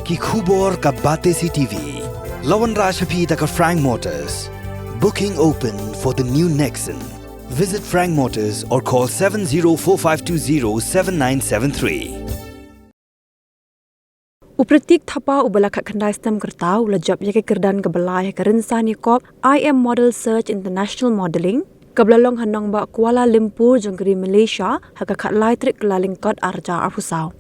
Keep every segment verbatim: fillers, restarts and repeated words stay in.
Ki khubor ka Batesi T V. La wanrah sha phi da ka Frank Motors. Booking open for the new Nexon. Visit Frank Motors or call seven zero four five two zero seven nine seven three. U Pratik Thapa uba la khatkhyndai snem kyrta u la jop ïa ka kyrdan kaba lai ha ka rynsan ïakop I M Model Search International Modeling kaba la long ha nongbah Kuala Lumpur jong ka ri Malaysia ha ka khatlai tarik Kyllalyngkot arhajar arphew saw.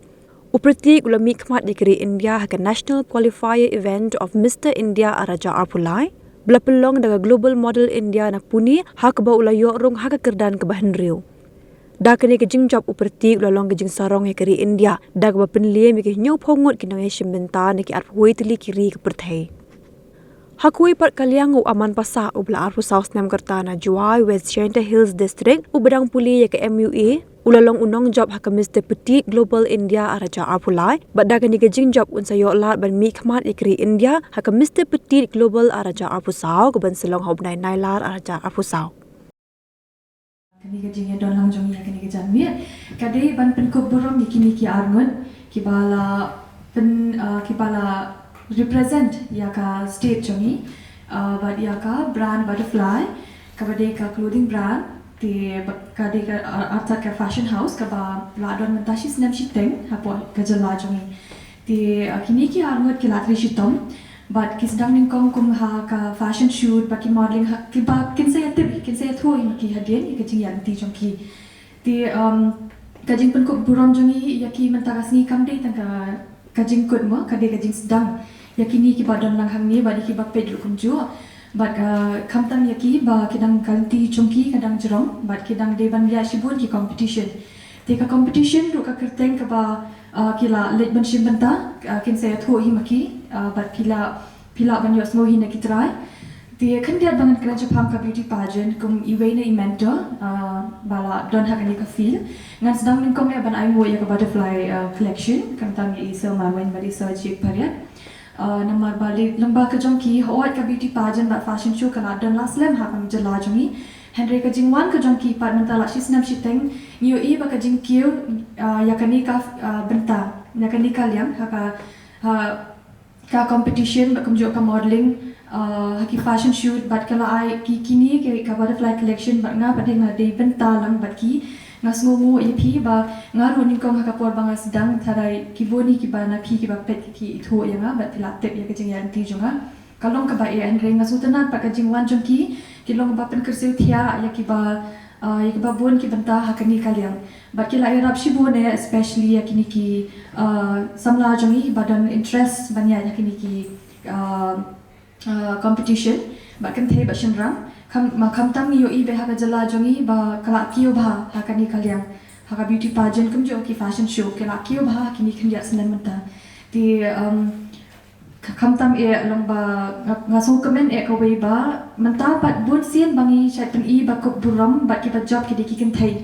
U Pratik u la mihkhmat ïa ka ri India ha ka National Qualifier Event of Mister India arhajar arphew lai ba la pynlong da ka Global Model India na Pune, ha kaba u la ïoh rung ha ka kyrdan kaba hynriew. Da kane ka jingjop u Pratik u la long ka jingsarong ïa ka ri India da kaba pynliem ïa ki hynñiewphew ngut ki nongïashim bynta na ki arphew wei tylli ki ri ka pyrthei. Ha kawei pat ka liang, u Aman Passah uba la arphew saw snem kyrta na Jowai, West Jaintia Hills District, uba dang pule ïa ka M U A, u la long u nongjop ha ka Mister Petite Global India arhajar arphew lai, bad da kane ka jingjop un sa ïoh lad ban mihkhmat ïa ka ri India ha ka Mister Petite Global arhajar arphew saw kaban sa long ha u bnai Nailar arhajar arphew saw. Kane ka jingïadon lang jong ngi ha kane ka janmiet ka dei ban pynkup burom ïa kine ki arngut kiba la pyn, ah, kiba la represent ïa ka state jong ngi, ah, bad ïa ka brand Butterfly, kaba dei ka clothing brand, te ba, ka dei ka, ah, artat ka fashion house kaba la don mynta shi snem shiteng hapoh ka jylla jong ngi. Te, ah, kine ki arngut ki la trei shitom bad ki sdang nyngkong kum ha ka fashion shoot bad ki modeling, ha, kiba kin sa ïatip, kin sa ïathuh ïa ma ki hadien ïa ka jingïaid lynti jong ki. Te, um, ka jingpynkup burom jong ngi ïa ki mynta ka sngi kam dei tang ka, ka jingkut mo, ka dei ka jingsdang ïa kine kiba don lang hangne bad ïa kiba peit ruh kumjuh. Bad, uh, khamtam ïa ki ba ki dang, ka lynti jong ki ka dang jrong bad ki dang dei ban ïaid shibun ki competition. Te ka competition ruh ka kyrteng kaba, uh, ki la leit ban shim bynta, uh, kin sa ïathuh hi ma ki, uh, bad phi lah, phi lah ban ïohsngew hi na ki trai. Te khyndiat ba ngan kren shaphang ka beauty pageant kum iwei na i mentor, uh, ba la don ha kane ka field. Ngan sdang nyngkong eh ban ai nguh ïa ka Butterfly, uh, Collection, khamtam ïa i Sir Marwein bad i Sir Jake Pariat. Uh, namar ba lei lyngba ka jong ki, hooid ka beauty pageant bad fashion show ka la don la slem ha ka jylla jong ngi. Hynrei ka jingwan ka jong ki pat mynta la shi snem shiteng, ngi ïohi ba ka jingkiew, uh, ïa kane ka, uh, bynta, ïa kane ka liang, ha ka, ha ka competition bad kumjuh ka modeling, uh, ha ki fashion shoot bad ka la ai ki, kine ki, ka Butterfly Collection bad nga pat nga dei bynta lang bad ki. Nga sngewnguh ïa phi ba nga ruh nyngkong ha ka por ba nga sdang tharai ki bun hi kiba na phi kiba peit ki ithuh ïa nga bad phi la tip ïa ka jingïaid lynti jong nga. Ka long kaba eh, hynrei nga sngewtynnat bad ka jingwan jong ki, ki long kaba pynkyrsiew thiah ïa kiba, uh, ïa kiba bun ki bynta ha kane ka liang. Bad ki la ïarap shibun eh, especially ïa kine ki, uh, samla jong ngi ba don interest ban ïaid ïa kine ki, uh, uh, competition bad kynthei bad shynrang. Kham, ma khamtam ngi ïohi ba ha ka jylla jong ngi ba ka la kiew bha ha kane ka liang, ha ka beauty pageant kumjuh ki fashion show, ki la kiew bha ha kine khyndiat snem mynta. Te, um, ka khamtam eh long ba nga, nga sngewkmen eh kawei ba mynta pat bun sien ba ngi shait pyni ba kup burom bad kiba jop ki dei ki kynthei.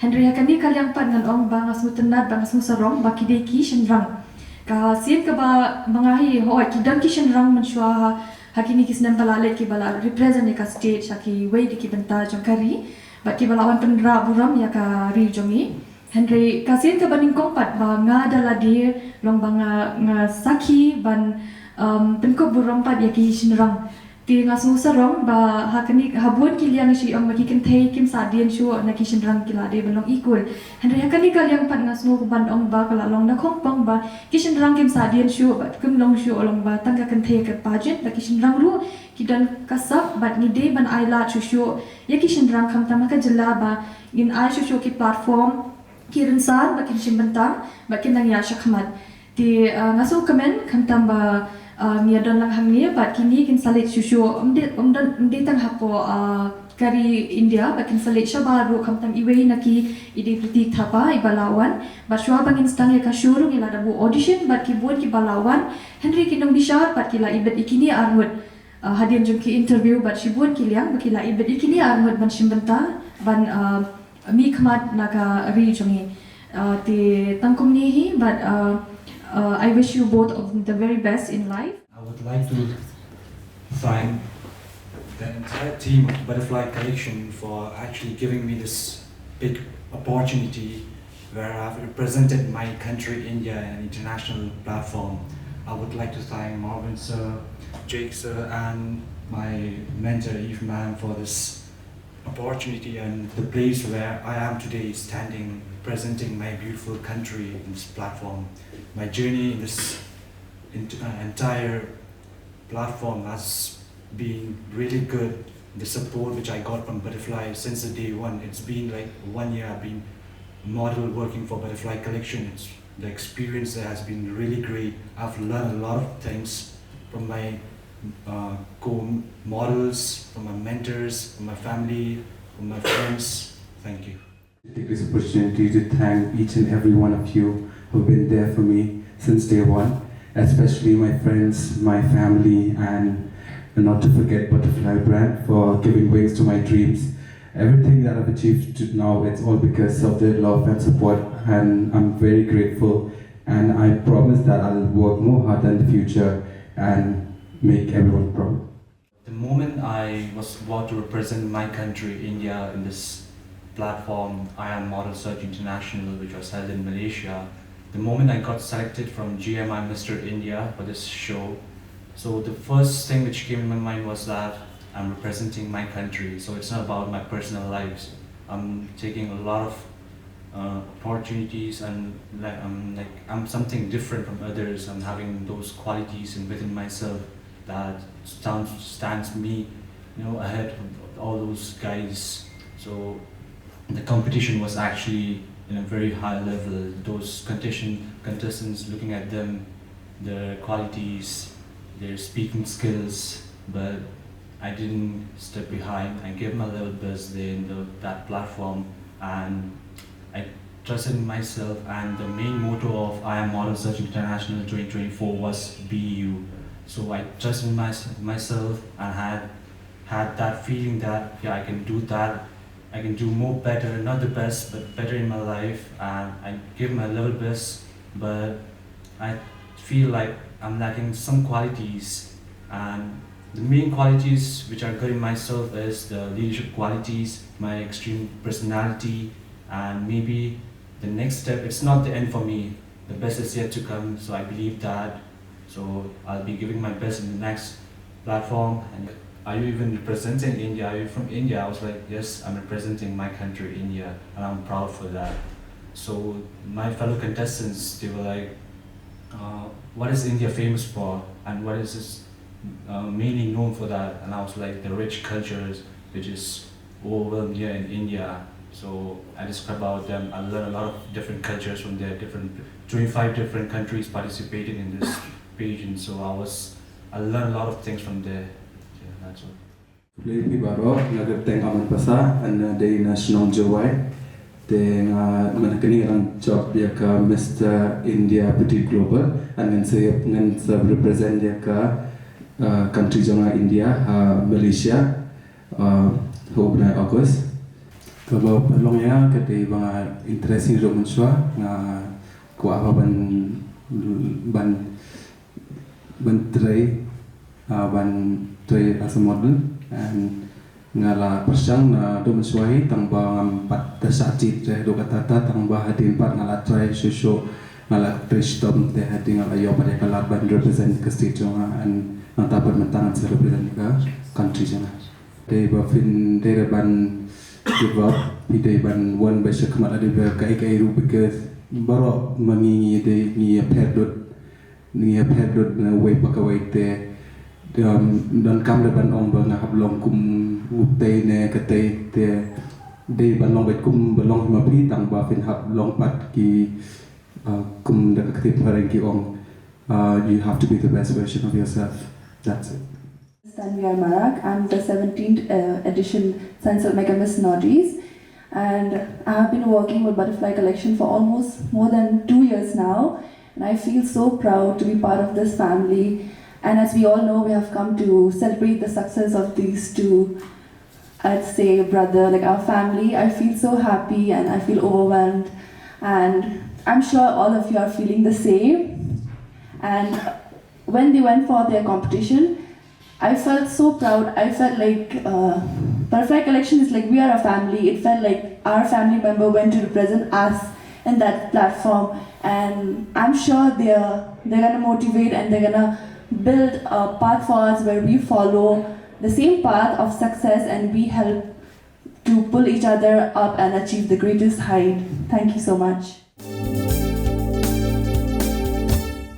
Hynrei ha kane ka liang pat ngan ong ba nga sngewtynnat, ba nga sngewsarong ba ki dei ki shynrang. Ka sien kaba ma nga hi, hooid ki don ki shynrang mynshuwa ha, ha kine ki snem ba la leit kiba la represent ïa ka state ha kiwei de ki bynta jong ka ri bad kiba la wan pynrah burom ïa ka ri jong ngi. Hynrei ka sien kaba nyngkong pat ba nga da lade long ba nga, nga sakhi ban, um, pynkup burom pat ïa ki shynrang. Te nga sngewsarong ba ha kane, ha bun ki liang ngi shu ong ba ki kynthei kim sahdien shuh na ki shynrang, ki la dei ban long equal. Hynrei ha kane ka liang pat nga sngew ban ong ba ka la long na khongpong ba ki shynrang kim sahdien shuh bad kim long shuh long ba tang ka kynthei ka pageant, ba ki shynrang ruh ki don ka sap bad ngi dei ban ai lad shuh shuh ïa ki shynrang, khamtam ha ka jylla ba ngin ai shuh shuh ki platform, ki rynsan ba kin shim bynta bad kin nang ïaid shakhmat. Te, uh, nga sngewkmen khamtam ba, uh, ngi ïa don lang hangne bad kine kin sa leit shuh shuh, ym dei, ym don, ym dei tang hapoh, uh, ka ri India, bad kin sa leit shabar ruh, khamtam iwei na ki i dei Pratik Thapa iba la wan. Bad shuwa ba ngin sdang ïa ka show ruh ngi la da buh audition bad ki bun kiba la wan. Hynrei ki nongbishar pat ki la ibit ïa kine arngut, uh, hadien jong ki interview bad shibun ki liang ba ki la ibit ïa kine arngut ban shim bynta ban, uh, mihkhmat na ka ri jong ngi. Uh, te tang kumne hi, but, uh, uh, I wish you both of the very best in life. I would like to thank the entire team of Butterfly Collection for actually giving me this big opportunity where I've represented my country, India, in an international platform. I would like to thank Marvin sir, Jake sir, and my mentor Eve ma'am for this opportunity and the place where I am today standing, presenting my beautiful country in this platform. My journey in this ent- uh, entire platform has been really good. The support which I got from Butterfly since the day one, it's been like one year I've been model working for Butterfly Collection. It's, the experience there has been really great. I've learned a lot of things from my uh, co-models, from my mentors, from my family, from my friends. Thank you. Take this opportunity to thank each and every one of you who've been there for me since day one, especially my friends, my family, and not to forget Butterfly Brand for giving wings to my dreams. Everything that I've achieved to now, it's all because of their love and support, and I'm very grateful. And I promise that I'll work more hard than the future and make everyone proud. The moment I was about to represent my country, India, in this platform, I Am Model Search International, which was held in Malaysia, the moment I got selected from G M I Mister India for this show, so the first thing which came in my mind was that I'm representing my country. So it's not about my personal lives. I'm taking a lot of uh, opportunities and like I'm like I'm something different from others. I'm having those qualities and within myself that stands stands me, you know, ahead of all those guys. So the competition was actually in a very high level. Those contestant contestants, looking at them, their qualities, their speaking skills, but I didn't step behind. I gave my level best there in the, that platform, and I trusted in myself. And the main motto of I Am Model Search International twenty twenty-four was "Be you." So I trusted in my, myself and had had that feeling that, yeah, I can do that. I can do more better, not the best, but better in my life. And I give my level best, but I feel like I'm lacking some qualities. And the main qualities which are good in myself is the leadership qualities, my extreme personality, and maybe the next step. It's not the end for me. The best is yet to come. So I believe that. So I'll be giving my best in the next platform. And are you even representing India? Are you from India? I was like, yes, I'm representing my country, India, and I'm proud for that. So my fellow contestants, they were like, uh, what is India famous for, and what is this uh, mainly known for that? And I was like, the rich cultures, which is overwhelmed here in India. So I describe about them. I learned a lot of different cultures from there. Different, twenty-five different countries participated in this pageant. So I was, I learned a lot of things from there. Yeah, that's all. Lei phi baroh, nga kyrteng Aman Pasa, nga dei na shnong Jowai. Te nga mynta kane nga dang jop ïa ka Mister India Petite Global, and ngan sa ngan sa represent ïa ka uh, country jong nga India, uh, Malaysia, uh, ha u bnai August. Kaba pynlong ïa nga ka dei ba nga interest ïa ruh mynshuwa, nga kwah ba ban ban ban trei, uh, ban trei as a model, and nga la pyrshang naduh mynshuwa hi, tang ba ngam pat da shah jied trei haduh katta, tang ba hadien pat nga la trei shuh shuh, nga la trei shitom, te hadien nga la ïoh pat ïa ka lad ban represent ka state jong nga, and nangta pat mynta ngan sa represent ïa ka country jong nga. Dei ba phin dei ban give up, phi dei ban wan ba sha khmat, la dei ba kaei kaei ruh, because baroh ma ngi ngi dei ngi ïapher lut, ngi ïapher lut na uwei pa kawei, te um, donkam dei ban ong ba nga hap long kum utei ne katei, te dei ban long beit kum ba long hi ma phi, tang ba phin hap long pat ki, uh, kum da ka ktien phareng ki ong, uh, you have to be the best version of yourself. That's it. Tanvi R Marak. I'm the seventeenth uh, edition Sunsilk Mega Miss Northeast, and I have been working with Butterfly Collection for almost more than two years now, and I feel so proud to be part of this family. And as we all know, we have come to celebrate the success of these two, I'd say, brother, like, our family. I feel so happy and I feel overwhelmed, and I'm sure all of you are feeling the same. And when they went for their competition, I felt so proud. I felt like uh, Butterfly Collection is like we are a family. It felt like our family member went to represent us, in that platform, and I'm sure they're they're gonna motivate and they're gonna build a path for us where we follow the same path of success and we help to pull each other up and achieve the greatest height. Thank you so much.